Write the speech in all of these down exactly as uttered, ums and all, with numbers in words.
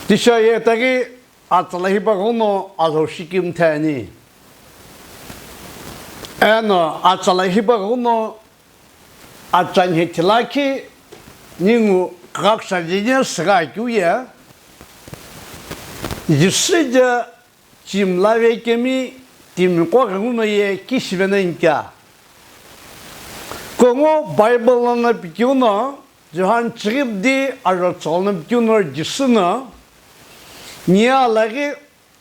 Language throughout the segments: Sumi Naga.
Tisha ye taghi atsala hipau no Alhou shikimthe ani. Eno atsala hipau no atsa nheti lakhi ningu kaghakusa jeni sükha keu ye, Jisü je chimla vekemi timiqo ghenguno ye kishive nani kea. Kungu Bible lono pikeu no, Johan chighi di ajo tsügho lono pikeu no Jisü no, ni alaghi,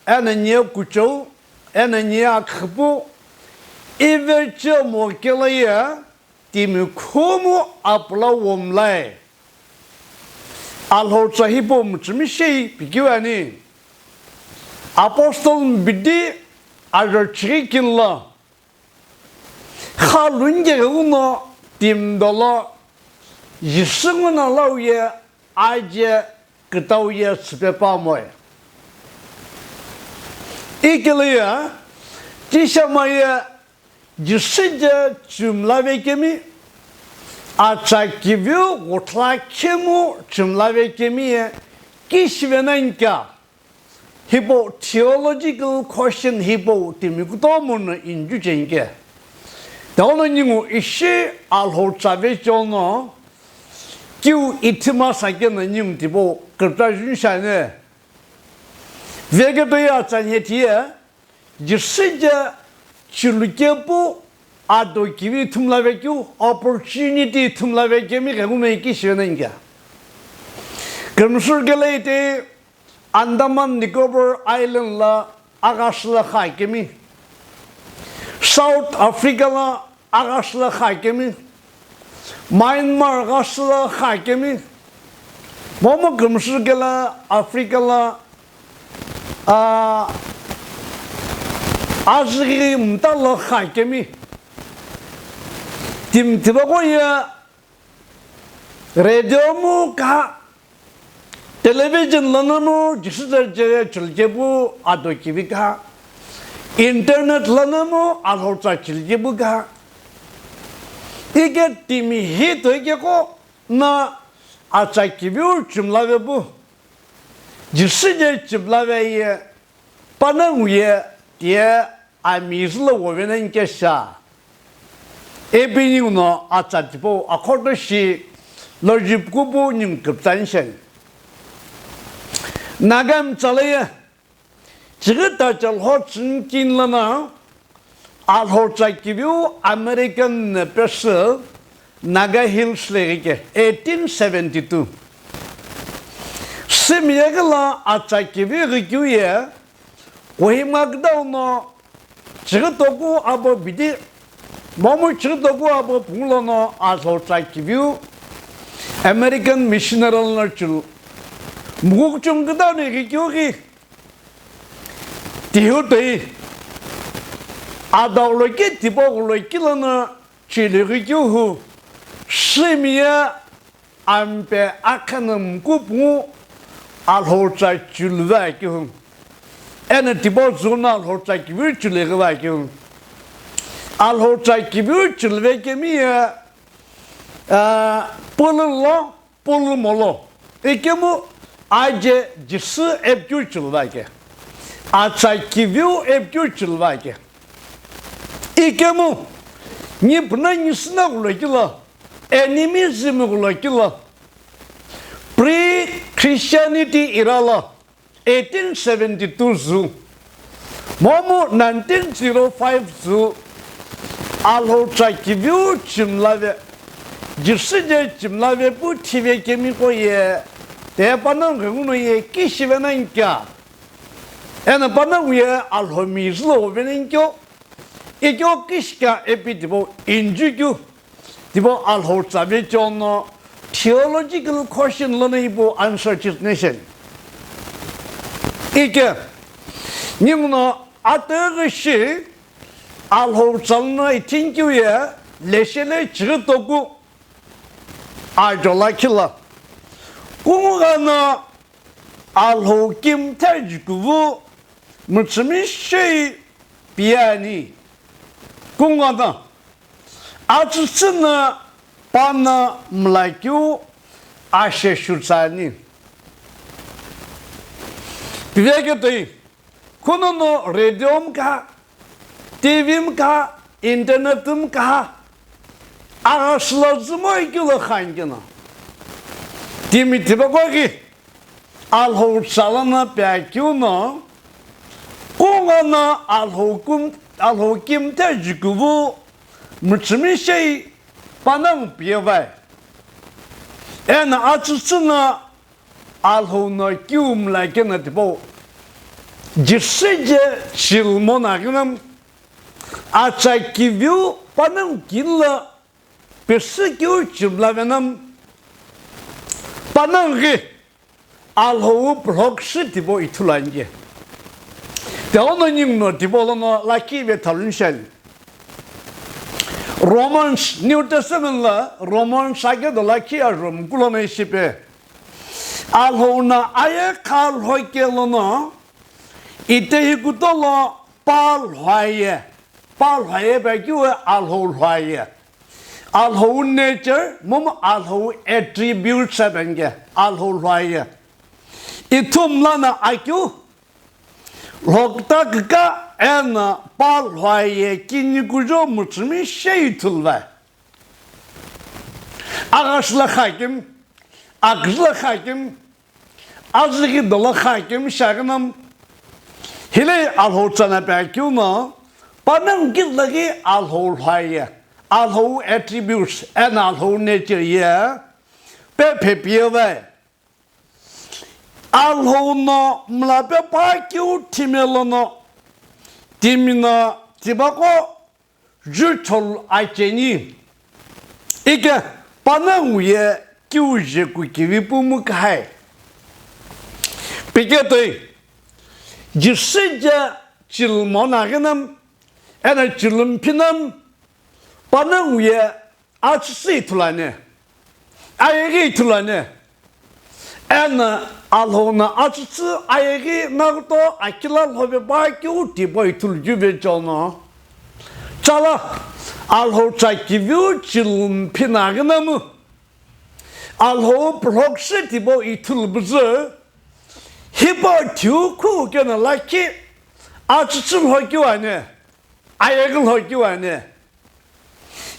eno ni kuchou, eno ni akhüpu, ive chemo kelo ye, timi khumu apula womlai. Alhou tsa hipau mütsümishei pikeu ani. Apostle mbidi ajo chighi kini lo, kha lunge ghenguno timi dolo Jisü nguno lau ye aje kütau ye tsüpe pamoe. Ikelo ye, Tishama ye Jisü je chimla vekemi, atsa kiviu ghuthla khemu chimla vekemi ye kishive nani kea. Hipau theological question hipau timi kutomo no inju cheni ke. Tao no ningu ishi Alhou tsa vechewo no, kiu ithima sa keno ningu tipau kürta juni shiani. Veketo ye atsa nheti ye, Jisü je chilu kepu ado kivi ithumla vekeu, opportunity ithumla vekemi ghenguno ye kishive nani kea. Kümsü kelo itaghi Andaman Nicobar Island lo aghasü lo kha kemi, South Africa lo aghasü lo kha kemi, Myanmar ghasü lo kha kemi, momu kümsü kelo Africa lo, a, azüghi mta lo kha kemi, timi tipaqo ye radio mu kha, television lono mu Jisü je chilkepu ado kivi kha, internet lono mu Alhou tsa chilkepu kha. Ike timi hi toike qo no atsa kiviu chimla vepu, Jisü je chimla veye, panongu ye tiye amizü lo wove nani kea sha. Ipi ninguno atsa tipau akhoto shi logic kupu ningu küpütsa ni shiani. Naga mtsala ye, chighi ta chalho tsünikini lono Alhou tsa kiviu American pesü Naga Hills lo ighi ke, eighteen seventy two. Sümi ye ghi lo atsa kiviu ighi keu ye, Kohima küdau no chighi toku abo bidi, momu chighi toku abo pungu lono Alhou tsa kiviu American missionary lono chilu. Mukuchungu küdau no ighi keu ghi, tihu toi, adau lo ki tipau ghulo ki lono chilu ighi keu hu, sümi ye ampe akha no muku pungu Alhou tsa chilu va keu hu. Eno tipau züno Alhou tsa kiviu chilu ighi va keu hu. Alhou tsa kiviu chilu vekemi ye, a, pulu lo, pulu molo. Ikemu aje Jisü ipi keu chilu va ke. Atsa kiviu ipi keu chilu va ke. Ikemu, ni puna ni süna ghulo ki lo, animism ghulo ki lo, pre-Christianity era lo, eighteen seventy two zu, momu nineteen zero five zu, Alhou tsa kiviu chimla ve, Jisü je chimla vepu thive kemiqo ye, te panongu ghenguno ye kishive nani kea. Eno panongu ye Alhou mizü lo wove nani kea. Ikeo kishika ipi tipau inju keu, tipau Alhou tsa vechewo no theological question lono hipau answer chitnation. Ike, ninguno atüghü shi Alhou tsa lono ithini keu ye, leshele chighi toku ajo lakhi lo. Kungu gha no Alhou kimthe jukuvu mütsümishei piyani. Kungu gha no atsütsü no pano mlakeu ashe shutsani. Piveke toi, kunono radio mkha, T V mkha, internet mkha, aghasüla zümo ikilo khankeno. Timi tipaqo ghi Alhou tsa lono pi akeu no, kungono Alhou kum-, Alhou kimthe jukuvu mütsümishei panongu piyevai. Eno atsütsü no Alhou no kiu mlakeno tipau. Jisü je chilmo naghinam, atsa kiviu panongu kilo, pesü kiu chimlavena, panongu ghi Alhou pulhoksü tipau ithulu ani ke. Teono ninguno tipau lono lakhi vethalu nishani. Romans, New Testament la Romans ake do lakhi ajo mkulono ishipe. Alhou no ayeghi lhoke lono, itehi kutolo pa lhoaye. Pa lhoaye pi akeu ye Alhou lhoaye. Alhou nature, momu Alhou attributes pi ani ke, Alhou lhoaye. Ithulu mlano akeu, lhokta kika eno pa lhoaye kini kujo mütsümishei ithulu vai. Aghasüla khakim, aküzüla khakim, azüghi dolo khakim shaghinam, hile Alhou tsa no pi akeu no, panongu kilo ghi Alhou lhoaye, Alhou attributes, eno Alhou nature ye, pe phe piyevai. Alhou no mlape pa keu thime lono, timi no tipaqo jucholu acheni. Ike panongu ye kiu jeku kivi pu mkahai. Pike toi, Jisü je chilmo naghinam, eno chilu mphinam, panongu ye atsütsü ithulu ani, ayeghi ithulu ani. Eno Alhou no atsütsü ayeghi nakuto akila lhope pa keu tipau ithulu juve chono. Tsala, Alhou tsa kiviu chilu mphi naghinamu, Alhou pulhoksü tipau ithulu püzü, hipau thiu khu keno lakhi atsütsü lhokeu ani, ayeghi lhokeu ani.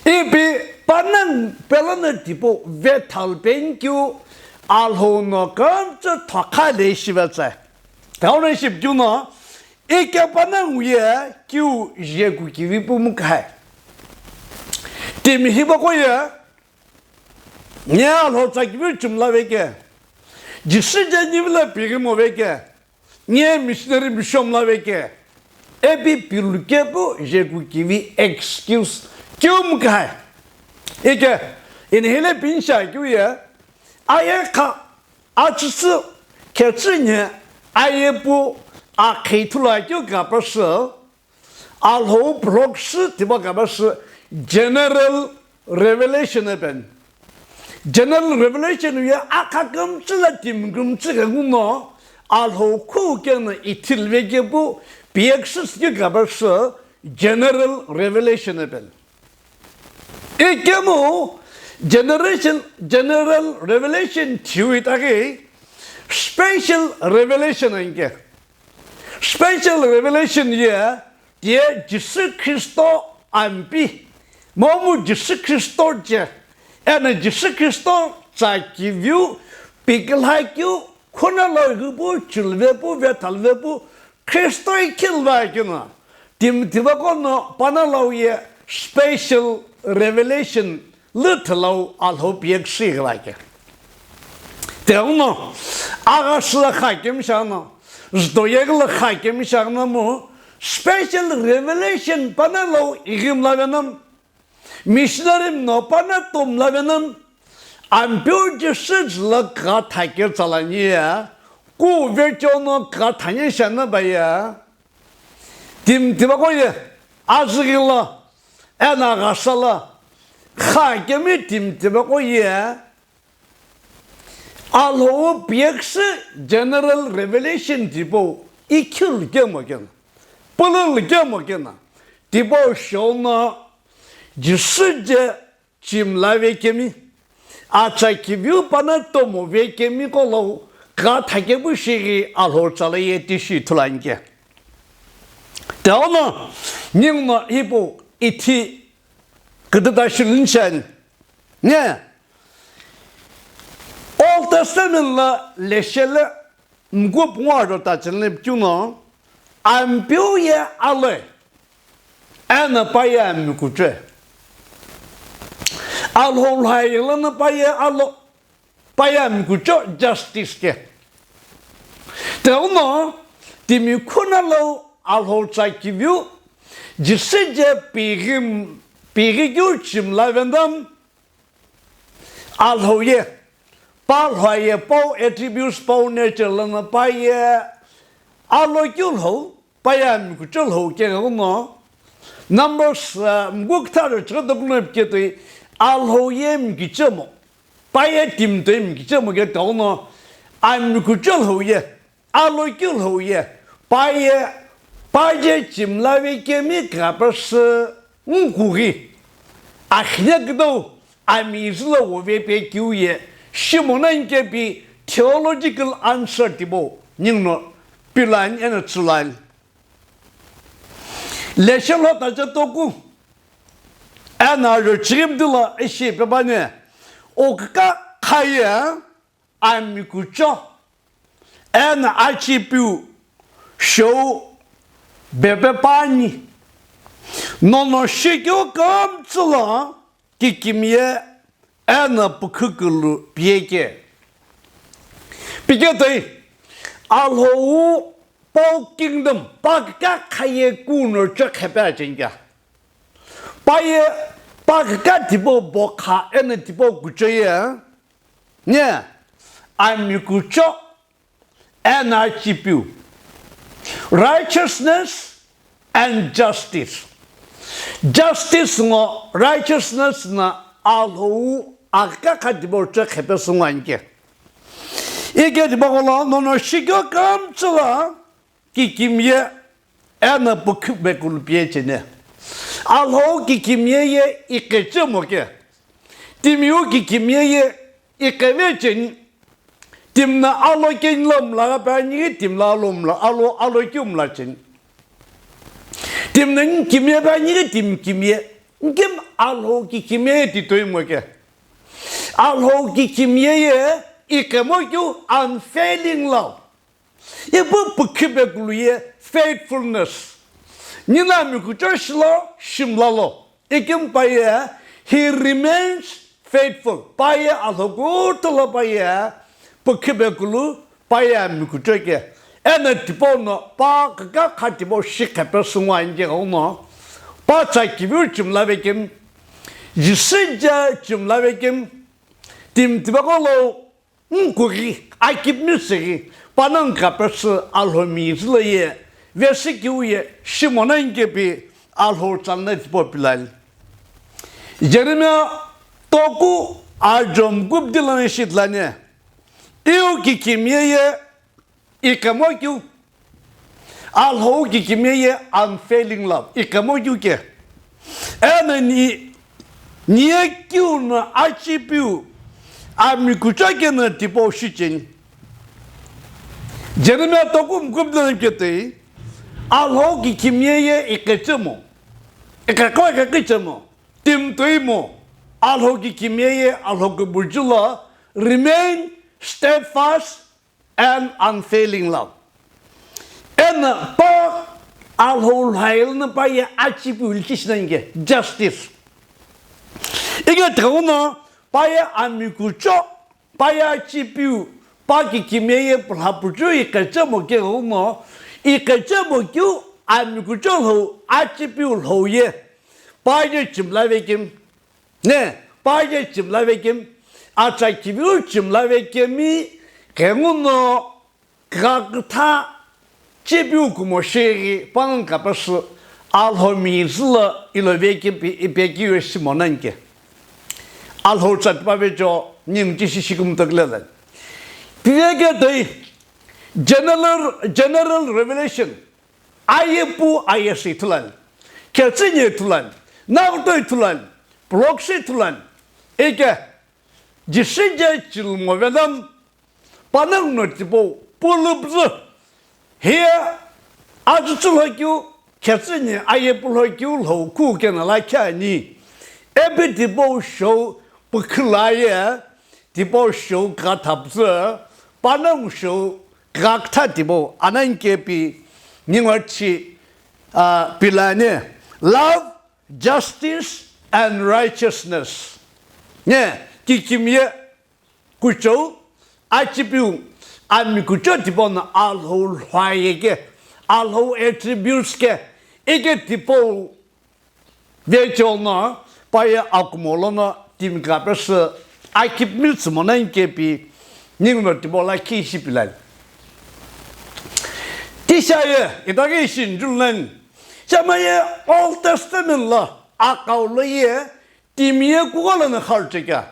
Ipi panongu pelono tipau vethalu penikeu Alhou no kümtsü thokha le shive tsai. Teono ishi pikeu no, ike panongu ye kiu jeku kivi pu mkahai. Timi hipaqo ye, nye Alhou tsa kiviu chimlaveke, Jisü je nivi lo pighimo veke, nye missionary mission mlaveke, ipi pilu kepu jeku kivi excuse kiu mkahai. Ike, ino hile pinisha keu ye, ayeghi, atsütsü, khetsü nye, aye pu, akhe ithulu akeu kapasü, Alhou pulhoksü tipau kapasü general revelation pi ani. General revelation ye akha kümtsü la timi kümtsü ghenguno Alhou khu keno ithulu veke pu piyekshü sikeu kapasü general revelation pi ani. Ikemu generation, general revelation thiu itaghi special revelation anike. Special revelation ye, ye Jisü Khristo Ampeu, momu Jisü Khristo je, eno Jisü Khristo tsa kiviu pikilhakeu, khuna lo ghipu, chilve pu, vethalu ve pu, Khristo ikhilu va keno, timi tipaqo no panongu ye special revelation lü thilau Alhou piyekshü ghila ke. Teono, aghasüla khakim shaghi no, züdo yeghi lo khakim shaghi no mu, special revelation panongu ighi mlavena, missionary no pano to mlavena, Ampeu Jisü zülo kugha thakeu tsalani ye, ku vecho no kugha thanye shana ba ye, timi tipaqo ye, azüghi lo, eno aghasa lo, khakemi timi tipaqo ye, Alhou piyekshü general revelation tipau ikhilu kemo keno, pulülu kemo keno, tipau shono Jisü je chimlavekemi, atsa kiviu pano tomo vekemi qo lo gha thakepu shighi Alhou tsa lo ye tishi ithulu ani ke. Tighenguno, ninguno hipau ithi kütüta shiluni shiani. Ne? Old Testament lo leshe lo mkupu ngo ajo ta cheni lo pikeu no, Ampeu ye alo, eno pa ye amikucho. Alhou lhai lono pa ye alo, pa ye amikucho justice ke. Tighenguno, timi khuno lo Alhou tsa kiviu, Jisü je pighi, pighi keu chimla vendam, Alhou ye, pa lhou ye, pau attributes, pau nature lono pa ye, alo keu lhou, pa ye amikucho lhou ke tighenguno, Numbers, uh, mkupu kutha ajo chighi tokuna pike toi, Alhou ye mikucho mo, pa ye timi toi mikucho mo ke tighenguno, amikucho lhou ye, alo keu lhou ye, pa ye, pa ye chimla vekemi kapesü nkughi, akhine kudau, ami zülo wove pe keu ye, shimo nani ke pi theological answer tipau, ninguno pilani eno tsülani. Leshe lo ta je toku, eno ajo chighi mtilo ishi pe bani, oküka kha ye, amikucho, eno achipiu shou bepe pani. Nono shikeu kümtsü lo kikimiye eno pükhükulu piye ke. Pike toi, Alhou pau kingdom, pa küka kha ye kuno chekhe pe acheni ke. Pa ye, pa küka tipau bokha eno tipau kucho ye, ne, amikucho, eno achipiu. Righteousness and justice. Justice ngo righteousness no Alhou aküka kha tipau chekhe pesü ngo ani ke. Ike tipaqo lo nono shikeu kümtsü lo kikimiye eno pükhübekulu piye cheni. Alhou kikimiye ye iqe chemo ke. Timiu kikimiye ye iqe ve cheni. Timi no alo keni lo mla gha pe ani ghi timi lo alo mla, alo, alo keu mla cheni. Timi no nkimiye pe ani ghi timi kimiye. Nkimi Alhou kikimiye ye titoi mo ke. Alhou kikimiye ye iqemo keu unfailing love. Ipu pükhübekulu ye faithfulness. Nino amikucho shilo, shimla lo. Ikemu pa ye, he remains faithful. Pa ye Alhou kutola pa ye, pükhübekulu, pa ye amikucho ke. Eno tipau no, pa küka kha tipau shikhe pesü ngo ani ke tighenguno. Pa tsa kiviu chimla vekemi. Jisü je chimla vekemi. Timi tipaqo lo nkughi, akipimi süghi, panongu kapesü Alhou mi zülo ye, vesi keu ye, shimo nani ke pi Alhou tsa lono tipau pilani. Jeremiah toku ajo mkupu dilo ishi ithulu ani. Iu kikimiye ye, iqemo keu. Alhou kikimiye ye unfailing love. Iqemo keu ke. Eno ni, ni ye keu no achipiu amikucho ke no tipau shicheni. Jeremiah toku mkupu dilo pike toi. Alhou kikimiye ye iqe chemo. Iqe qo iqe qi chemo. Timi toi mo. Alhou kikimiye ye Alhou kubuju lo remain steadfast and unfailing love. Eno pa Alhou lhai lono pa ye achipiu likhi shi nani ke, justice. Ike tighenguno pa ye amikucho, pa ye achipiu, pa kikimiye ye pulhapuchu iqe chemo ke tighenguno, iqe chemo keu amikucho lhou, achipiu lhou ye, pa ye chimla vekemi. Ne, pa ye chimla vekemi, atsa kiviu chimla vekemi, tighenguno, küka kütha, chepiu kumo shighi, panongu kapesü, Alhou mi zülo ilo vekemi pi, ipi keu ye shimo nani ke. Alhou tsa tipau vejo, ningu tishi shikumuto kile lo. Piveke toi, general, general revelation, aye pu aye shi ithulu ani, khetsüni ithulu ani, naghutoi ithulu ani, pulokshi ithulu ani, ike, Jisü je chilumove dam, panongu no tipau pulupüzü. Hiye atsütsü lhokeu, khetsüni aye pulhokeu lhou khu kena lakhi ani. Ipi tipau shou pükhü la ye, tipau shou kha thapüzü, panongu shou kha kutha tipau anani kepi ningu achi, ah, pilani. Love, justice and righteousness. Ne, kikimiye kuchou, achipiu, ami kuchou tipau no Alhou lhwaye ke, Alhou attributes ke, ike tipau vecheo no paye akumo lono timi kapesü akipimi tsümo nani kepi ningu no tipau lakhi ishi pilani. Tisha ye, itaghi ishi njulunani. Chamaye Old Testament lo akau lo ye timi ye kugho lono khalu chekea.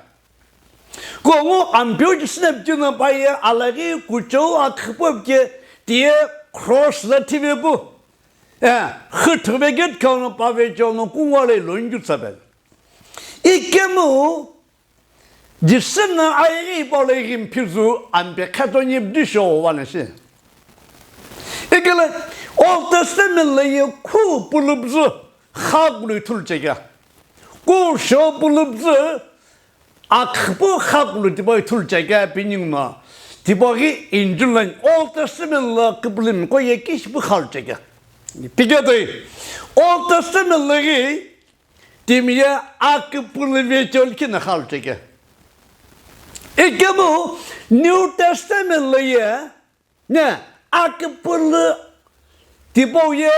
Kungu Ampeu Jisü na pütü no paye alaghi kuchou akhüpu pike tiye cross la thive pu. Eh, khüthüve gate khau no pavecheo no kungwa le lonju tsabe. Ikemu Jisü na ayeghi ipau lo ighi mphizu ampe khatonye bdi shou vana shi. Ikele Old Testament lo ye khu pulupüzü khakulu ithulu chekea. Khu shou pulupüzü akhüpu khakulu tipau ithulu chekea ipi ningu no. Tipau ghi injulunani Old Testament lo küpülümi ko ye kishipu khalu chekea. Pike toi Old Testament lo ghi timi ye aküpülü vecheo likhi na khalu chekea. Ikemu New Testament lo ye, ne, aküpülü tipau ye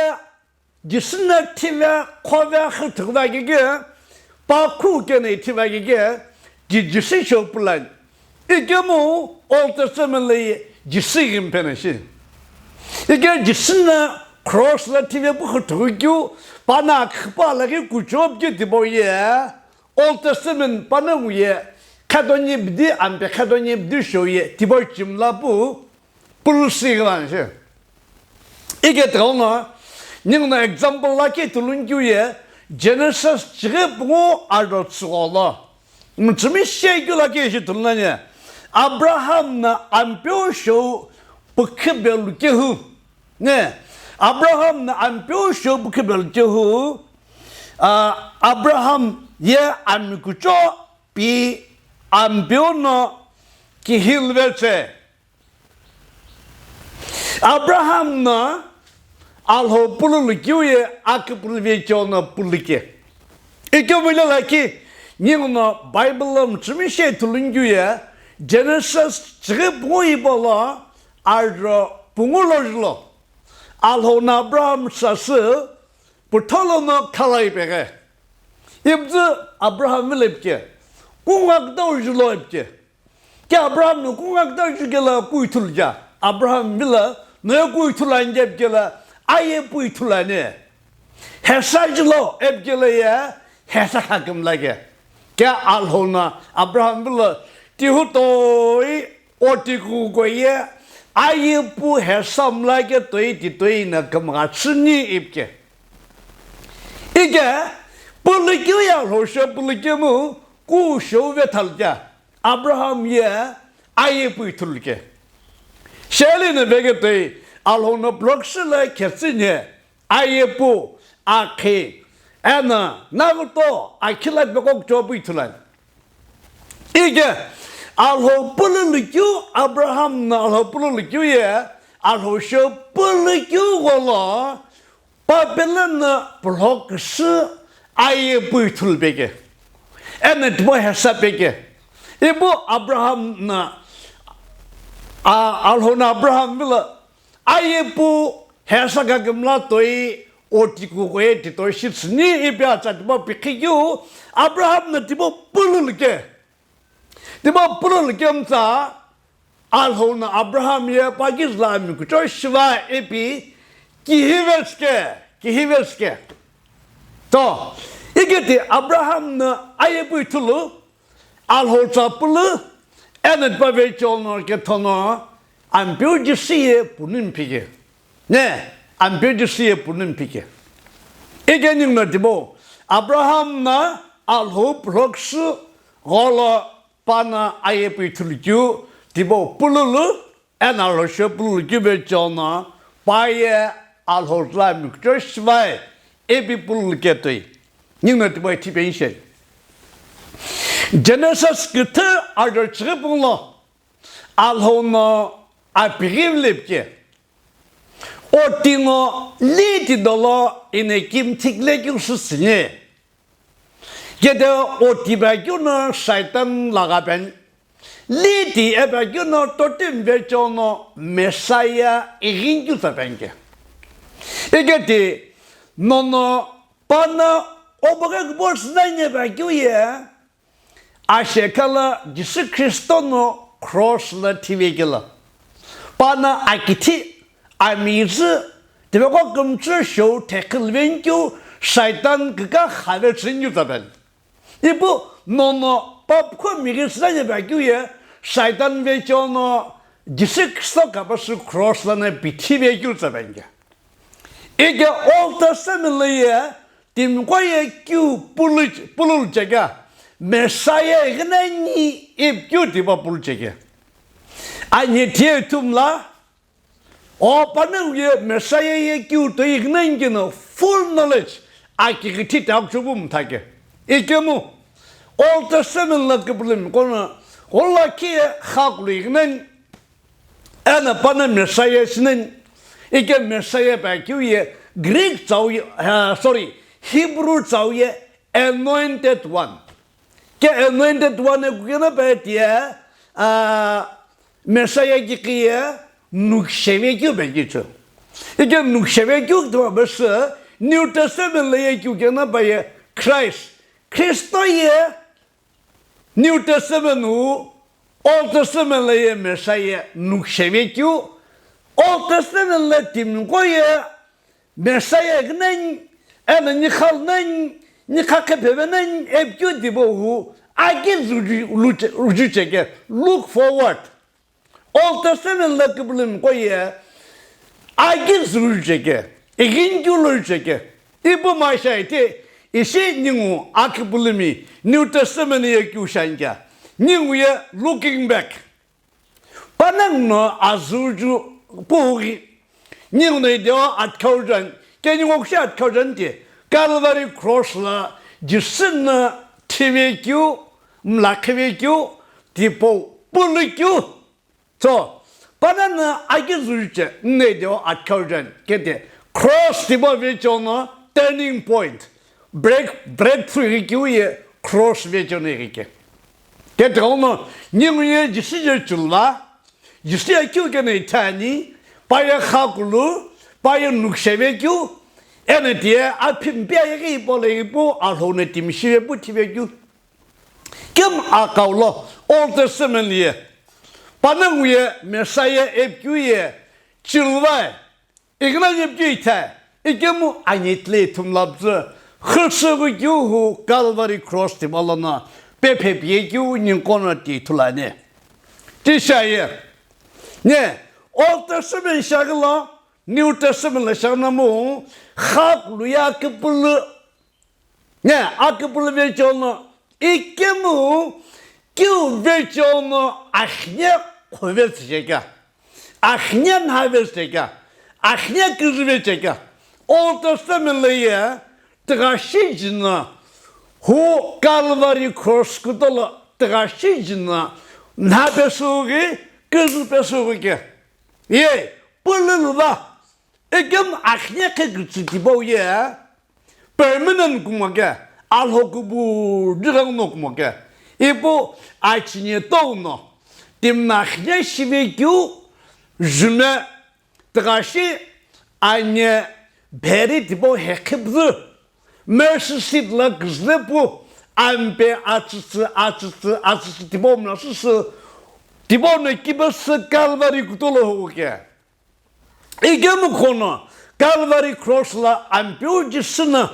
Jisü na thive, khove, khüthüve kike, pa khu kena ithive kike, Ji-, Jisü shou pulani. Ikemu Old Testament lo ye Jisü ighi mpena shi. Ike Jisü na cross la thive pu khüthüghü keu, pano akhüpa laghi kuchou pike tipau ye Old Testament panongu ye khatonye bdi ampe khatonye bdi shou ye tipau chimla pu pulüsü ighi vana shi. Ike tighenguno ningu no example lakhi ithulu nikeu ye Genesis chighi pungu ado tsügho lo. Mütsümishekeu lakhi ishi ithulu nani. Abraham na Ampeu shou pükhü pelo kehu. Ne, Abraham na Ampeu shou pükhü pelo kehu. Ah, Abraham ye ami kuchou pi Ampeu no kihilve che. Abraham no Alhou pululu keu ye aküpülü vecheo no pulike. Ikemu ile lakhi ningu no Bible lo mütsümishe ithulu nikeu ye Genesis chighi pungu hipau lo ado pungu lo julo. Alhou no Abraham sasü pütho lono khalai peghe. Ipüzü Abraham vilo ipike. Kungu kütau julo ipike. Ke Abraham no kungu kütau jukela ku ithulu ja. Abraham vilo no ye ku ithulu ani ja ipikela aye pu ithulu ani. Hesa julo ipikela ye hesa khakümla ke. Ke Alhou no Abraham vilo tihu toi otikuko ye aye pu hesa mla ke toi ti toi na kümgha chüni ipike. Ike pulükeu ye Alhou shou pulükemu ku shou vethalu ke. Abraham ye aye pu ithulu ke. Sheli no veke toi Alhou no block shila khetsüni aye pu akhi ena naguto akhila pekok chopu ithulu ani. Ike Alhou pululu keu Abraham no Alhou pululu keu ye Alhou shou pulükeu gholo Papilon no pulho küsü aye pu ithulu peke. Ena tipau hesa peke. Ipu Abraham no, a, Alhou no Abraham vilo aye pu hesa khakümla toi otikuko ye titoi shitsüni ipi atsa tipau pikhi keu Abraham no tipau pululu ke. Tipau pululu kemtsa Alhou no Abraham ye pakizü lo ami kuchou shiva ipi kihive sike, kihive sike. To, iketi Abraham no aye pu ithulu, Alhou tsa pulu, ena tipau vecheo no kethono, Ampeu Jisü ye punu mpike. Ne, Ampeu Jisü ye punu mpike. Ike ningu no tipau, Abraham no Alhou pulho küsü gholo pano aye pu ithulu keu, tipau pululu, eno Alhou shou pululu keu vecheo no, pa ye Alhou züla mikucho shivai, ipi pululu ketoi. Ninguno tipau ithi pensheni. Genesis küthü ajo chighi punglo, Alhou no apighi vile pike. Oti no liti dolo ine kimthik le keu süsüni. Kete oti pa keu no Saitan lagha pen. Liti epa keu no totim vecheo no Messiah ighin keu tsa pen ke. Iketi nono pano oboghe kubo sünai ne pa keu ye. Ashekha lo Jisü Khristo no cross lo thivekelo. Pano akithi, amizü, tipaqo kümtsü shou thekhil venkeu Saitan kükha khave tsünkeu tsa pen. Ipu nono papkho mighi sünai pa keu ye Saitan vecheo no Jisü Khristo kapasü cross lono pithi vekeu tsa pen ke. Ike Old Testament lo ye timiqo ye keu pulu, pululu chekea, Messiah ighi nani ipi keu tipau pulu chekea. Ani thiye ithumla, o panongu ye Messiah ye keu toi ighi nani keno full knowledge, akighi thita akuchupu mtha ke. Ikemu, Old Testament lo küpülümi kono, ghola khe khakulu ighi nani, eno pano Messiah süneni, ike Messiah pa keu ye Greek tsau ye, ah, sorry, Hebrew tsau ye anointed one. Ke anointed one ye kukena pa ye tiye, ah, Messiah kikhi ye nukshe vekeu pa keu chü. Ike nukshe vekeu tipau pesü New Testament lo ye kukena pa ye Christ. Khristo ye New Testament wu Old Testament lo ye Messiah nukshe vekeu, Old Testament lo timiqo ye Messiah ighi nani, eno nikha lo nani, nikha qhepheve nani, ipi keu tipau wu, aki zuju, luche, luche ke, look forward. Old Testament lo küpülümiqo ye, aki zuju chekea, ighinkeu lo chekea. Ipu mashi ite, ishi ningu aküpülümi New Testament ye keu shiani kea. Ningu ye looking back. Panongu no azuju pughi. Ninguno idewo athikhau juani, ke ningu kushi athikhau juani ti, Calvary cross lo Jisü no thivekeu, mlakhi vekeu, tipau pulukeu. So, pano no aki zuju che, nno idewo athikhau juani, kete cross tipau vecheo no turning point, break, breakthrough ighikeu ye cross vecheo no ighike. Kete ghenguno, ningu ye Jisü je chulu va, Jisü ye keu keno ithani, pa ye khakulu, pa ye nukshe vekeu, eno tiye aphi mpi ayeghi hipau lo ipu, Alhou no timi shive pu thivekeu. Kemu akau lo Old Testament ye, panongu ye Messiah ipi keu ye chulu va, ighi nani ipi keu ithai, ikemu ani tile ithumla püzü, khüsüghü keu hu Calvary cross tipau lono pephe piyekeu ninguqo no ti ithulu ani. Ti shiaye, ne, Old Testament shiaghi lo, New Testament lo shiaghi no mu, khakulu ye aküpülü, ne, aküpülü vecheo no, ikemu keu vecheo no akhine khove tsü chekea, akhine nhave tsü chekea, akhine küzüve chekea. Old Testament lo ye, tighashi jino, hu Calvary cross kutolo, tighashi jino, nha pesüghi, küzü pesüghi ke. Ye, pululu va, ikemu akhine qhekütsü tipau ye, permanent kumo ke, Alhou kubuju ghenguno kumo ke. Ipu achine tono, timi no akhine shivekeu, jume, tighashi, ani, bheri tipau hekhe püzü, mercy seat lo küzüve pu, ampe atsütsü, atsütsü, atsütsü tipau mla süsü, tipau no kipesü Calvary kutolo hoke. Ikemu ghenguno Calvary cross lo Ampeu Jisü no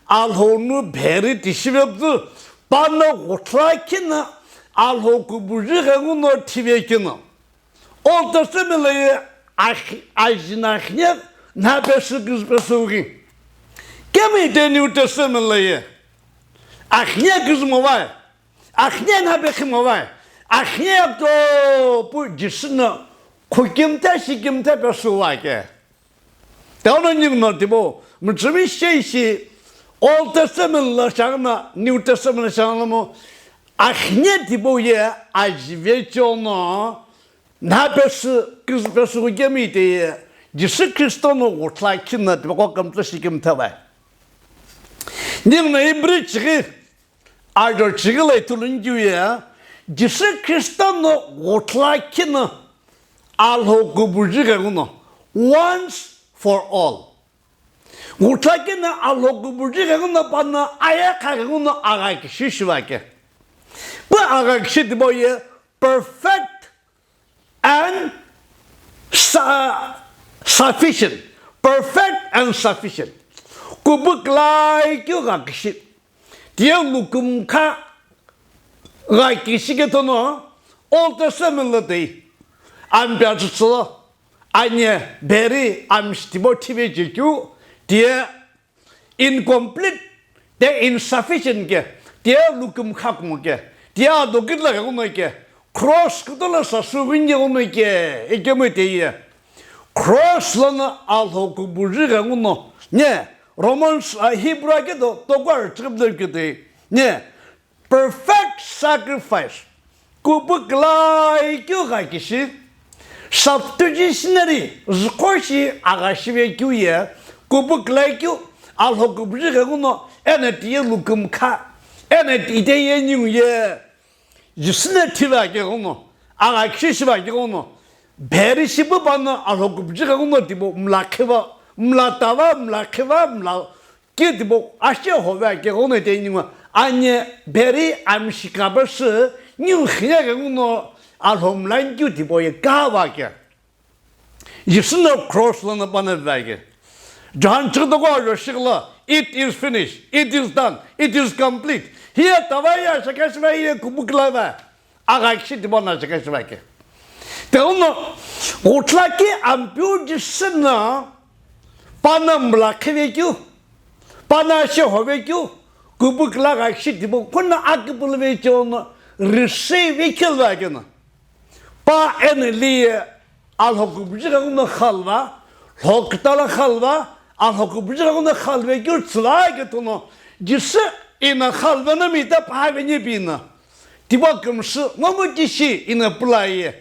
Alhou no bheri tishive püzü, pano ghuthla kino Alhou kubuju ghenguno thivekeno. Old Testament lo ye akhi-, ajino akhine nha pesü küzü pesüghi. Kemu ite New Testament lo ye akhine küzü mo vai. Akhine nha pekhi mo vai, Akhine to pu Jisü no khukimtha shikimtha pesü wa ke. Teno ningu no tipau, mütsümi shei shi Old Testament lo shangna, New Testament lo shangna mo, akhine tipau ye ajive chono, na pesü, kizü pesü kemi te ye, Jisü Kristo no wuthla kina tipau ko kamtha shikimtha bai. Ningu no Ibri chighi, Ajo chighi lo ithulu nkiu ye, Jisü Kristo no wuthla kina Alhou kubuji ghenguno, once for all. Wuthla kina Alhou kubuji ghenguno pano ayekha ghenguno agha kishi shiva ke. Pu agha kishi tipau ye perfect and su-, sufficient. Perfect and sufficient. Kubu kla keu gha kishi. Tiye lukumkha gha kishi ke tono Old Testament lo dei. Ampia tsütsü lo. Anye beri amshi tipau thive je keu. Tiye incomplete, te insufficient ke, te lukumkha kumo ke, te adokit la ghenguno ke, cross kutola sasü ghinye ghenguno ke, ekemu te ye. Cross lono Alhou kubuji ghenguno, ne, Romans, ah, Hebrew ke do, tokar trip de ke te, ne, perfect sacrifice. Kubu kla keu gha kishi, substitutionary, züqo shi agha shive keu ye, kubu kla keu, Alhou kubuji ghenguno, eno tiye lukumkha, eno ti-, tiye ningu ye, Jisü no thiva ke ghenguno, agha kishi shiva ke ghenguno, beri shipu pano Alhou kubuji ghenguno tipau mla khiva, mla tava, mla khiva, mla Ki tipau ashe hove ake ghenguno ite ningu anye beri amshi kapesü ningu khine ghenguno alhomlan keu tipau ye kava ke. Jisü no cross lono pano vake. John chighi toko ajo shighi lo, "It is finished, it is done, it is complete." Hiye tava ye ashaka shiva ye kubu kila va. Agha kishi tipau no chekeshiva ke. Teuno, wuthla ki Ampeu Jisü no, pano mla khive keu, pano ashe hove keu, kubu kila gha kishi tipau, kuno akipulu ve cheo no, receive ve keu va ke no. Pa eno liye, Alhou kubuji ghenguno khalva, lhokütala khalva, Alhou kubuji ghenguno khalve keu tsüla ke tono, Jisü ino khalve no mita pha venye pino. Tipau kümsü, ngomu kishi ino pulaye.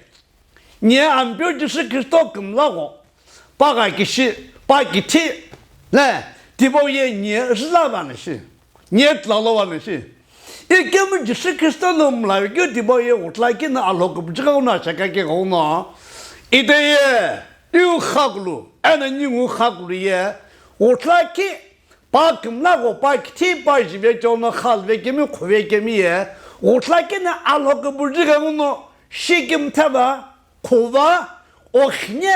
Nye Ampeu Jisü Kristo kümla gho. Pa gha kishi, pa kithi, ne, tipau ye nye züla vani shi. Nye tlalo vani shi. Ikemu Jisü Kristo no mla keu tipau ye wuthla ki no Alhou kubuji ghenguno ashaka ke ghenguno. Ite ye, iu khakulu, eno ningu khakulu ye, wuthla ki, pa kümla gho, pa kithi, pa jive cheo no khalve kemi, khuve kemi ye, wuthla ki no Alhou kubuji ghenguno, shikimtha va, khuva, okhine,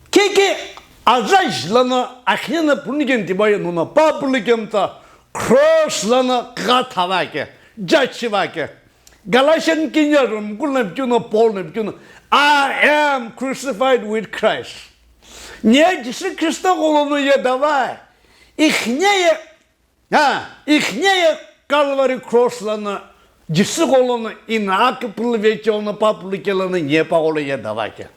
keke, aza jilano, akhine no punu keni tipau ye nono, pa pulu kemta, cross lono kugha thava ke, jachiva ke. Galatian kinya room kulo no pikeu no, Paul no pikeu no, "I am crucified with Christ." Nye Jisü Kristo gholo no ye davai, ikhine ye Ha, ikhine ye Calvary cross lono, Jisü gholo no ino akipulu ve cheo no pa pulu kelo no nye pa gholo ye dava ke.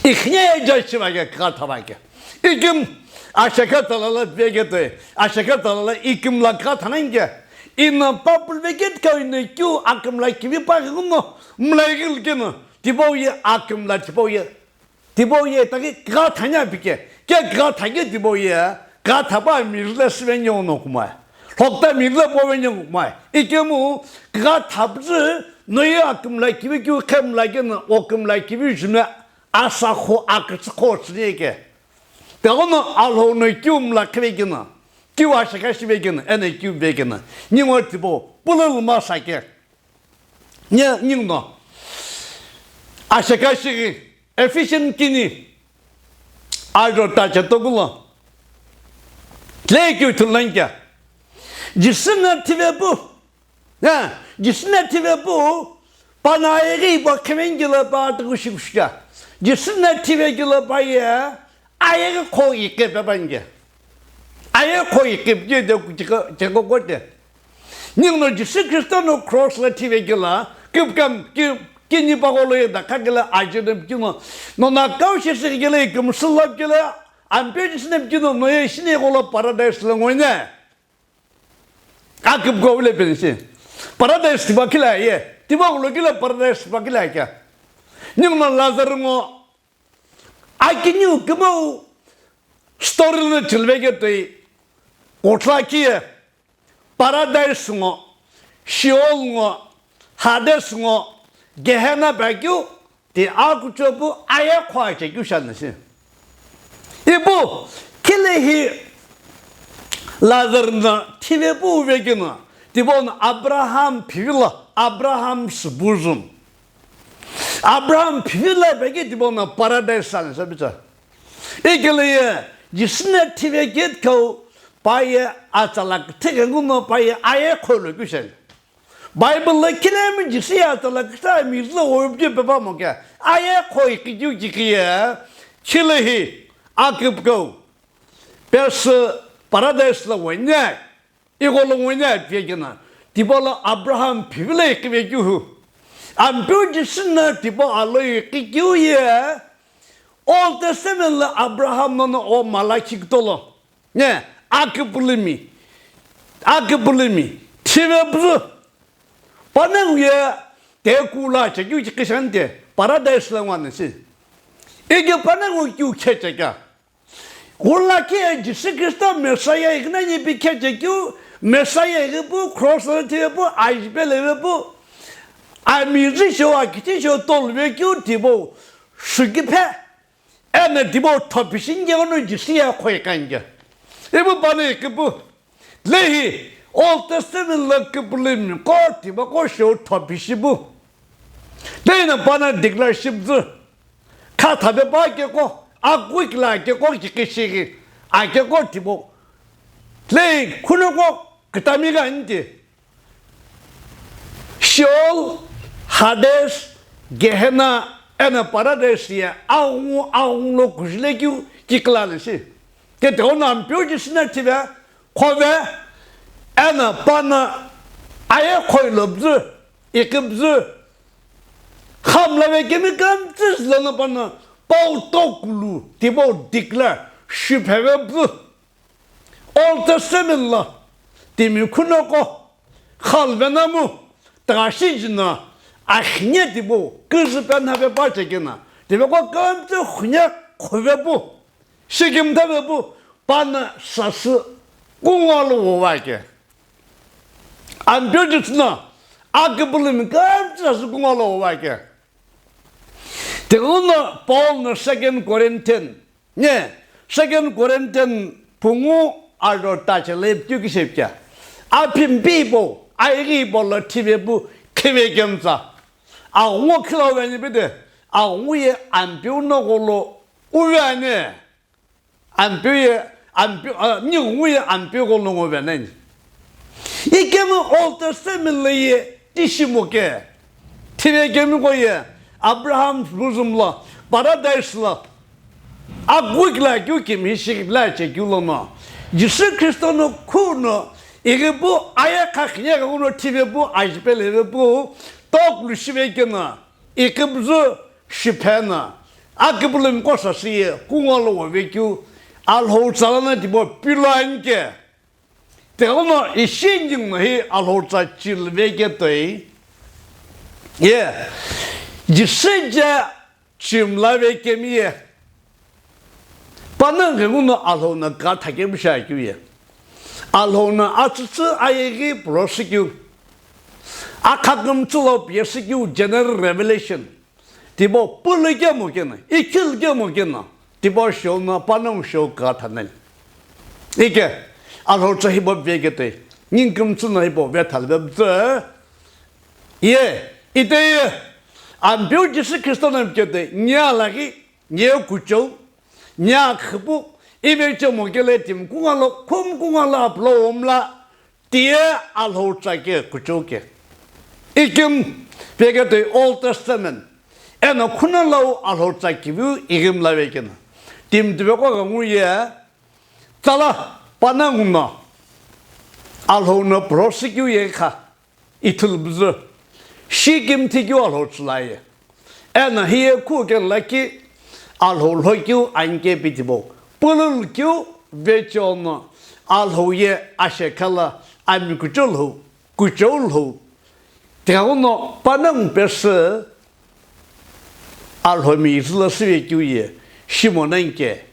Ikhine ye jachiva ke kugha thava ke. Ikemu ashaka talala ve ke toi, ashaka talala ikemu la kugha thanang ke. Ino pa pulu ve ke kau ino keu akemu la kivi pa ghenguno, mla igil ke no, tipau ye akemu la tipau ye. Tipau ye taki kugha thanya pike, ke kugha thake tipau ye, kugha thapa mirila sive nyo no kumai. Lhokta mirila pove nyo kumai. Ikemu kugha thapzü no ye akümla kivi keu khemla ke no okümla kivi jüme asa kho akütsü kho tsüni ke. Teuno Alhou no keu mla khive ke no, keu ashaka shive ke no, eno keu ve ke no. Ningu tipau, pulul masa ke. Nye, ningu no. Ashaka shighi, Ephesian kini, ajo tacha tokulo. Tle keu thulan kya. Jisü no thive pu. Ya, Jisü no thive pu. Pano ayeghi ipa khemengilo pa tuku shikushika. Jisü no thive kilo pa ye. Aye kho ikepe pange. Aye kho ikepe je de ku cheko, cheko kote. Ninguno Jisü Khristo no cross lo thivekelo, kipkam, ki, kinipagholo ye dakha kelo ajeu no pikeu no, nona kau shi shi kelo, kümsü lo kelo, Ampeu Jisü no pikeu no, no ye shini gholo paradise lo ngoine. Akipkau le pensi. Paradise tipaqhilo ye. Tipaqholo kelo paradise tipaqhilo kea. Ninguno Lazarus ngo. Akiniu kümau story lo chilveke toi. Kotla kiye. Paradise ngo. Sheol ngo. Hades ngo. Gehenna ba keu. Ti akucho pu aye khoi chekeu shani si. Ipu, kile hi Lazarus no thive pu vekeu no, tipau no Abraham phivilo, Abraham's bosom. Abraham phivilo vekeu tipau no paradise shani sa bicha. Ikele ye, Jisü no thivekeu kau, pa ye atsala kithike nguno pa ye aye khoilo keu shani. Bible lo kilemi Jisü ye atsala kütha mi zü wo pye pepa mo kea. Aye khoi kikeu kikiye. Kile hi akipkau. Pesü paradise lo wene. Igho lo wene pye kena. Tipau lo Abraham phivilo kivekeu hu. Ampeu Jisü no tipau alo kikeu ye. Old Testament lo Abraham nono o Malachi kutolo. Ne, akipulumi, akipulumi, thive püzü. Panongu ye, te kula chekeu chikishante, paradise lo ngwani si. Ike panongu keu khe chekea. Ghula khe Jisü Khristo Messiah igna ni pi khe chekeu, Messiah ige pu, cross lo thive pu, ajipe leve pu. Ami zü shou, akiti shou, tolve keu, tipau, shuki phe. Eno tipau thopishi nge ono Jisü ye khoi kangke. Ipu panongu ikipu. Lehi Old Testament lo kipulumi ko tipaqo shou thopishi pu. Lehi no panongu declare shi püzü. Kha thape pa keko, akukila keko kikishi ki. Akeko tipau. Lehi khunoko kitami ga nti. Sheol, Hades, Gehenna, eno paradise ye aghungu aghungu lo kujile keu kikila le shi. Ke teo no Ampeu Jisü no thive, khove, eno panongu aye khoilo püzü, ikipüzü. Khamla ve kemi kümtsü zülono panongu pau tokulu, tipau declare, shipheve püzü. Old Testament lo timi khunoko khalve namu tashi jino akhinie tipau küzü pe nhave pa chekena tipaqo kümtsü khunie khuve pu shikimthave pu panongu sasü kungu lo wo vake. Ampeu Jisü no akipulumi kümtsü sasü kungu lo wo vake. Tighenguno Paul no Second Corinthian Ne, Second Corinthian pungu alo tache lo ipikeu kishepu kea. Aphi mpi hipau, aighi hipau lo thive pu khive kemtsa. Aghungu khilo veni pete, aghungu ye Ampeu no gholo uve ani. Ampeu ye, Ampeu, ah, nighungu ye Ampeu gholo ngo veni ani. Ikemu Old Testament lo ye tishi moke. Thive kemiqo ye Abraham bosom lo, paradise lo, akukila keu kemi shikipila chekeu lono, Jisü Khristo no khuno, ighi pu aye khakhiye ghenguno thive pu, ajipe leve pu, tokulu shive keno, ikipüzü shipheno, akipulumi qo sasü ye, kungu lo wovekeu, Alhou tsa lono tipau pilo anike. Tighenguno ishi ninguno hi Alhou tsa chilve ketoi. Ye, Jisü je chimlave kemi ye. Panongu ghenguno Alhou no kha thakeu shi akeu ye. Alhou no atsütsü ayeghi pulo shikeu. Akha kümtsü lo piyeshikeu general revelation. Tipau pulu kemu keno, ikhil kemu keno, tipau shou no panongu shou kha thanel. Ike, Alhou tsa hipau veketoi, ningu kümtsü no hipau vethalvepütsü. Ye, ite ye, Ampeu Jisü Khristo no ketoi, nia laghi, nia kuchou, nia khüpu, ive chemo kele timi kungu lo, khum kungu lo aplo omla, Tiye Alhou tsa ke kuchou ke. Ikim peketoi Old Testament. Eno khuno lau Alhou tsa kiviu ikim lave keno. Timi tiveqo ghengu ye. Tsala panongu no. Alhou no prosecute ye kha, ithulu buzu, shikimthi keu Alhou tsüla ye. Eno hiye khu kelo lakhi Alhou lhokeu anike pitibo. Pulul keu vecheono Alhou ye ashekhala ami kuchou lhou, kuchou lhou. Tighenguno panongu pesü Alhou mi izülo süvekeu ye shimo nani ke.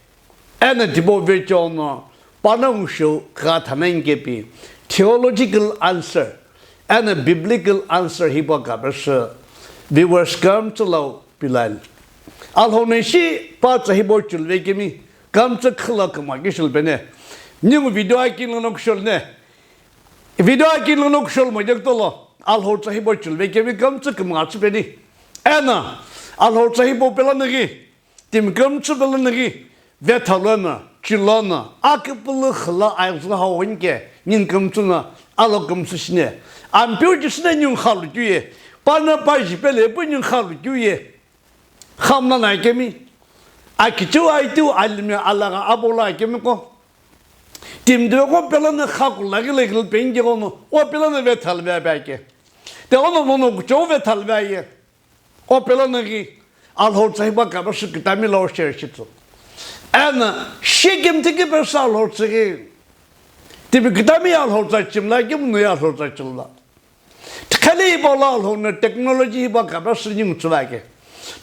Eno tipau vecheono panongu shou kha thana nike pi theological answer eno biblical answer hipau kapesü viewers kümtsü lau pilani. Alhou no ishi pa tsa hipau chuluvekemi kümtsü khüla kümgha kishilupeni. Ningu video akini lono kusholu ne. Video akini lono kusholu mo jekutolo Alhou tsa hipau chuluvekemi kümtsü kümgha tsüpeni. Eno Alhou tsa hipau pelono ghi timi kümtsü pelono ghi vetha lono, chilo no, akipulu khüla aighi hau wini ke, ningu kümtsü no, alo kümtsü shine. Ampeu Jisü no ningu kha lukeu ye, pano pa jipele pu ningu kha lukeu ye. Khamna na kemi, akicheu aitiu alimi alagha abola kemi ko. Timi de ko pelono kha kulaghi laghi penike kono, o pelono vetha luve ake. Tighenguno mono kuchou vetha luve aye. O pelono ghi Alhou tsa hipau kapesü kütami lo share shitsu. Eno shikimthi kipesü Alhou tsa ghi. Timi kütami Alhou tsa chimla kemu no Alhou tsa chimla. Tikhali hipau lo Alhou no technology hipau kapesü ningu tsüvake.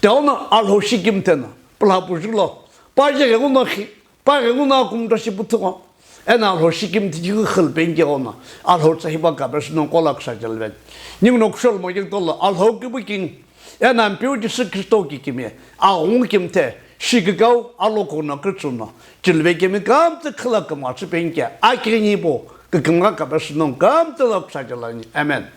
Tighenguno Alhou shikimthi no pula pujulo. Pa jeghenguno khi Pa ghenguno akumta shi puthuko. Eno Alhou shikimthi keu khilupeni ke ono. Alhou tsa hipau kapesü no kola kusa cheluveni. Ningu no kusholu mo jekutolo Alhou kipu kini. Eno Ampeu Jisü Kristo kikimiye. Aghungu kimthe. Shikikau alokuno kütsuno. Chuluvekemi kümtsü khüla kümgha tsüpeni ke. Akighi nipu. Kükümgha kapesü no kümtsü lo kusa chelani. Amen.